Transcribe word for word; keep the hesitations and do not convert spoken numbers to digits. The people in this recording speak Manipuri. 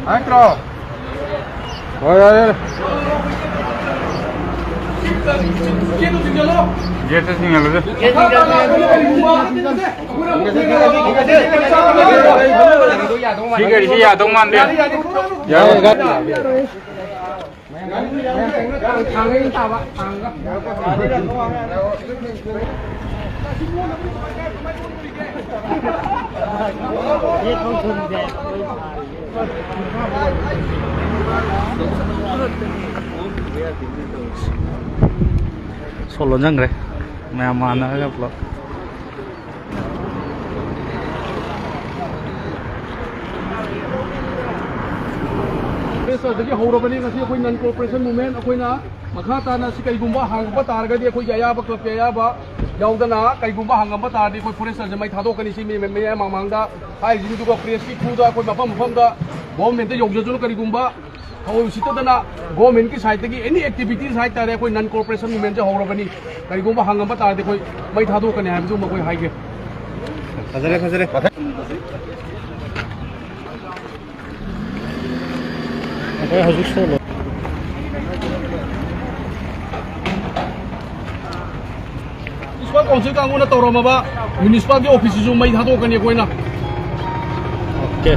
ꯅꯠꯇ꯭ꯔꯣ? ꯍꯣꯏ, ꯌꯥꯔꯦ, ꯌꯥꯔꯦ꯫ ꯒꯦꯠꯇ ꯊꯤꯡꯖꯤꯜꯂꯁꯦ꯫ ꯁꯤ ꯒꯥꯔꯤꯁꯤ ꯌꯥꯗꯧ ꯃꯥꯟꯗꯦ꯫ ꯌꯥꯔꯦ, ꯌꯥꯔꯦ꯫ ꯁꯣ ꯂꯣꯟꯁꯤꯟꯈ꯭ꯔꯦ ꯃꯌꯥꯝ ꯃꯥꯟꯅꯔꯒ ꯄꯨꯂꯞ꯫ ꯄ꯭ꯔꯦꯁ ꯑꯗꯒꯤ ꯍꯧꯔꯕꯅꯤ꯫ ꯉꯁꯤ ꯑꯩꯈꯣꯏ ꯅꯟ ꯀꯣꯑꯣꯄꯔꯦꯁꯟ ꯃꯨꯚꯃꯦꯟ ꯑꯩꯈꯣꯏꯅ ꯃꯈꯥ ꯇꯥꯅ ꯁꯤ ꯀꯩꯒꯨꯝꯕ ꯍꯥꯡꯉꯛꯄ ꯇꯥꯔꯒꯗꯤ ꯑꯩꯈꯣꯏꯒꯤ ꯑꯌꯥꯕ, ꯀ꯭ꯂꯕꯀꯤ ꯑꯌꯥꯕ ꯌꯥꯎꯗꯅ ꯀꯩꯒꯨꯝꯕ ꯍꯥꯡꯉꯝꯕ ꯇꯥꯔꯗꯤ ꯑꯩꯈꯣꯏ ꯐꯣꯔꯦꯁꯇꯔꯁꯦ ꯃꯩ ꯊꯥꯗꯣꯛꯀꯅꯤ꯫ ꯁꯤ ꯃꯤ ꯃꯌꯥꯝ ꯃꯃꯥꯡꯗ ꯍꯥꯏꯔꯤꯁꯤꯡꯗꯨꯒ ꯄ꯭ꯔꯦꯁꯀꯤ ꯊ꯭ꯔꯨꯗ ꯑꯩꯈꯣꯏ ꯃꯐꯝ ꯃꯐꯝꯗ ꯒꯣꯚꯔꯟꯃꯦꯟꯠꯇ ꯌꯧꯖꯗꯨꯅ ꯀꯔꯤꯒꯨꯝꯕ ꯊꯑꯣꯏ ꯎꯁꯤꯠꯇꯗꯅ ꯒꯣꯚꯔꯟꯃꯦꯟꯠꯀꯤ ꯁꯥꯏꯠꯇꯒꯤ ꯑꯦꯅꯤ ꯑꯦꯛꯇꯤꯚꯤꯇꯤꯁ ꯍꯥꯏꯇꯥꯔꯦ, ꯑꯩꯈꯣꯏ ꯅꯟ ꯀꯣꯑꯣꯄꯔꯦꯁꯟ ꯃꯨꯚꯃꯦꯟꯠꯁꯦ ꯍꯧꯔꯕꯅꯤ꯫ ꯀꯔꯤꯒꯨꯝꯕ ꯍꯥꯡꯉꯝꯕ ꯇꯥꯔꯗꯤ ꯑꯩꯈꯣꯏ ꯃꯩ ꯊꯥꯗꯣꯛꯀꯅꯤ ꯍꯥꯏꯕꯗꯨꯃ ꯑꯩꯈꯣꯏ ꯍꯥꯏꯒꯦ꯫ ꯐꯖꯔꯦ, ꯐꯖꯔꯦ꯫ ꯑꯩꯈꯣꯏ ꯍꯧꯖꯤꯛ ꯁꯣ ꯂꯣꯏ꯫ ꯃ꯭ꯌꯨꯅꯤꯁꯤꯄꯥꯜ ꯀꯥꯎꯟꯁꯤꯜ ꯀꯥꯡꯕꯨꯅ ꯇꯧꯔꯝꯃꯕ ꯃ꯭ꯌꯨꯅꯤꯁꯤꯄꯥꯜꯒꯤ ꯑꯣꯐꯤꯁꯁꯤꯁꯨ ꯃꯩ ꯊꯥꯗꯣꯛꯀꯅꯤ ꯑꯩꯈꯣꯏꯅ꯫ ꯑꯣꯀꯦ꯫